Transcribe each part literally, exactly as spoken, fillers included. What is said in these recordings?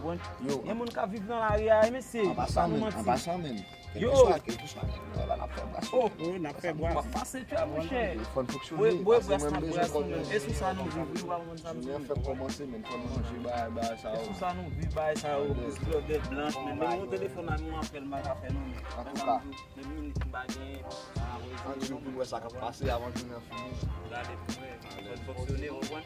Yo. Gen moun k ap viv nan lari a, wi, mesye. An pasan menm, an pasan menm. Yo. Kèlkeswa, kèlkeswa, kèlkeswa, n ap fè bras. Oh. Wi, n ap fè bras. W ap pase tè, monchè. Fò n fonksyone. Bwè, bwè, bras n ap bwè, non, men. E sou sa nou viv, wi, w ap konprann sa m di. Jounen an fèk kòmanse, men fò n manje, bagay, bagay sa yo. E sou sa nou viv, bagay sa yo. Lòdè blanch, men. Men yon telefòn la, nou apèl, m pa ka fè, non, men. Antouka. Menm minit m pa genyen. Ann di nou pou n wè sa k ap pase avan jounen an fini. Gade pou wè. Fò n fonksyone, w konprann?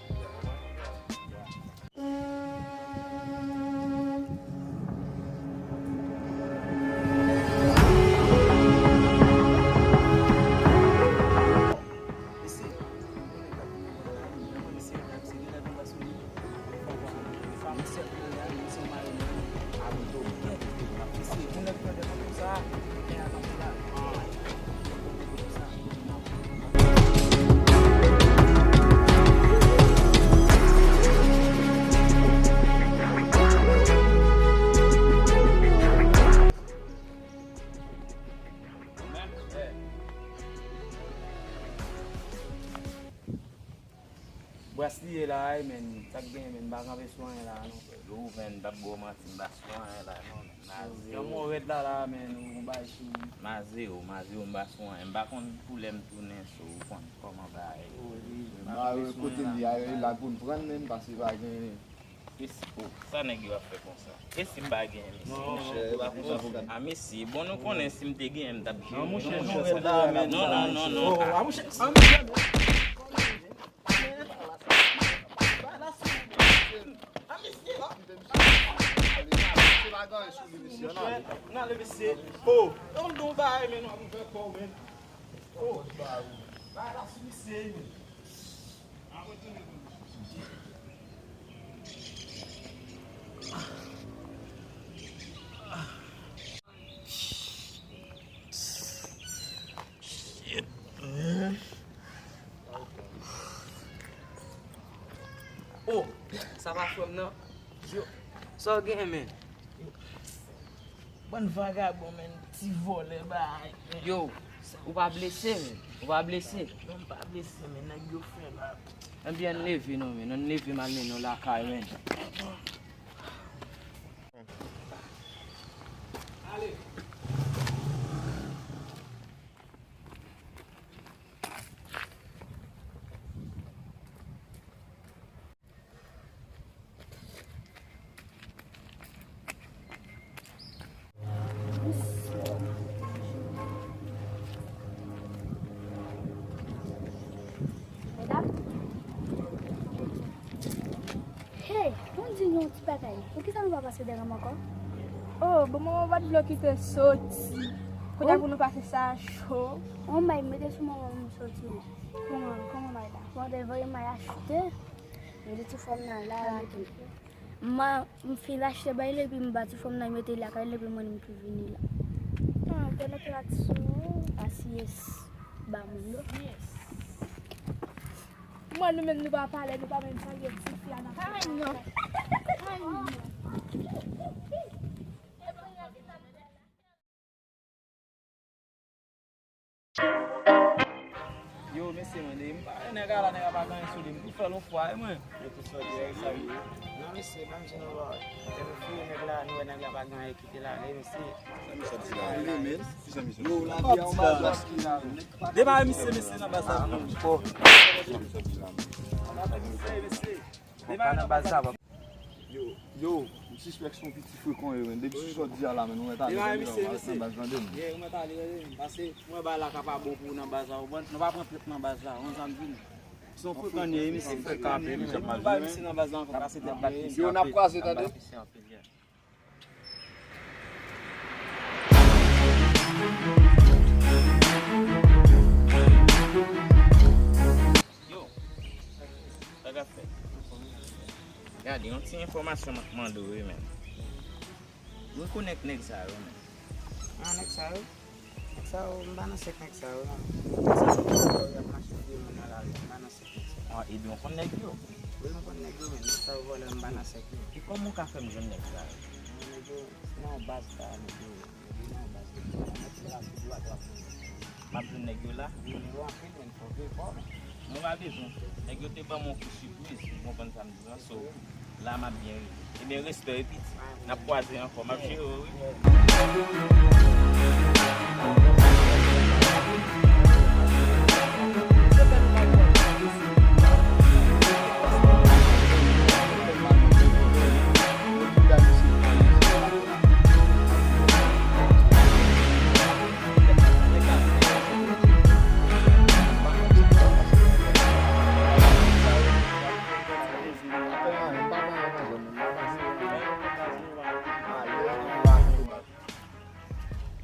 Bras li ye la, ey, men, sa k genyen, men, m pa kanpe sou anyen la, non. Yo, men, m p ap ba w manti, m pa sou anyen la, non, men. Maze. Yon mò rèd la, la, men, ou bay sou. Maze, o, maze, o, m pa sou anyen. M pa konn pou lè m tounen, so, ou konn kòman bagay. Wi, wi. M pa kanpe sou anyen la. Kote li a, yo, la pou n pran, men, paske pa gen. Kesi, o, sa nèg yo ap fè konsa? Kesi m pa genyen, mesye? Non, monchè, e pa konsa pou gade. A, mesye, bon, nou konnen si m te genyen, m t ap jere. Non, monchè, non, non, non, non. A, monchè, a, monchè. Bay la sou li, mesye. N ale, mesye. O, yon don bagay, men, nou ap ouvè kò w, men. O, bay la sou misye, men. O, sa pa frè m nan? Yo, sa w gen, men? Bann vagabon, men, ti vòlè, bay. Yo, ou pa blese, men? Ou pa blese? Non, m pa blese, men nèg yo fè mal. Ebyen, ann leve non, men. Ann leve, m al mennen w lakay, men. Ale. Medam? Hey, bon, di nou yon ti bagay. Poukisa nou pa pase dèyè m ankò? Oh, bon, manman pa t vle w kite soti. Kounye a pou nou pase sa cho. Yon may mete sou manman m soti. Kòman, kòman may la? Mwen te voye may achte. Mete ti fòm nan la. Mwen, m fin achte bay li, epi m ba ti fanm nan mete l lakay li, epi mwen menm ki vini la. Ah, tèlè plat sou. Asiyès ba moun yo. Yes. Mwen, nou menm, nou pa pale, nou pa menm salye ti fi a nan. Ay, non. Ay, non. Yo, mesye, mande, m pa wè nèg a la, nèg a pa gen anyen sou li. M tou fè l yon fwa, e mwen. Yo tou sòti, sa ye. Non, mesye, ban m di nou, bò, lè nou fouye nèg la, nou wè nèg la pa gen anyen, kite l ale, mesye. Sa misye ap di la, men? Kisa misye ap di la? Yo, la, di a yon bagay ki la. Demare misye, mesye, nan baz la. Kisa misye ap di la, men? Demare nan baz la. Yo, yo, m sispèk se yon piti frekan yo, men. Depi sou sa w di a la, men, nou mèt ale, tande, non, nou mèt ale, tande, men. Ye, nou mèt ale, tande, men. Pase, mwen, bagay la ka pa bon pou ou nan baz la, ou konprann? Nou pa pran trèt nan baz la, ou konn sa m di nou. Se yon frekan li ye, misye frekan anpil, men. Depi nou bay misye nan baz la ankò, kase tèt bat misye anpil. Yo, n ap kwaze, tande. Yo, sa k ap fèt? Gade, yon ti enfòmasyon m ap mande w, wi, men. Ou rekonèt nèg sa yo, men? Ah, nèg sa yo? Nèg sa yo, m pa nan sèk nèg sa yo, non. Nèg sa yo, y ap mache touye moun nan lari, m pa nan sèk nèg sa yo. Ah, ebyen, ou konn nèg yo? Wi, m konn nèg yo, men nèg sa yo vòlè, m pa nan sèk yo. E kòman w ka fè m jwenn nèg sa yo? Nèg yo, nan yon baz, ta, nèg yo. M ap jwenn nèg yo la. Mwen pa bezwen frè. Nèg yo te ban m yon kou sipriz, ou konprann sa m di la, so, La m ap byen rive. Ebyen, respè wi, piti. N ap kwaze ankò. M ap jere w, wi.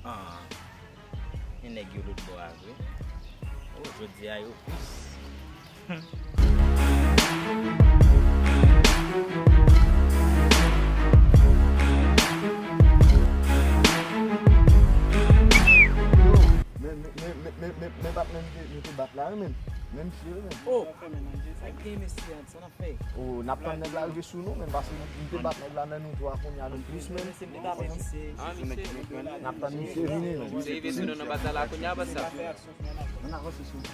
Ah, gen nèg yo lòt bò a vre. Oh, jodi a yo plis. Yo, men, men, men, men, men, men, men bat menm ke nou te bat la, wi, men. Menm si, wi, men. Oh, sa gen mesye a, sa n ap fè? Oh, n ap tann nèg la rive sou nou, men, paske nou, nou te bat nèg la, men nou twa kounye a nou plis, men. N ap tann misye vini, non. Misye rive sou nou nan batay la kounye a, baz sa. Ann avanse sou li.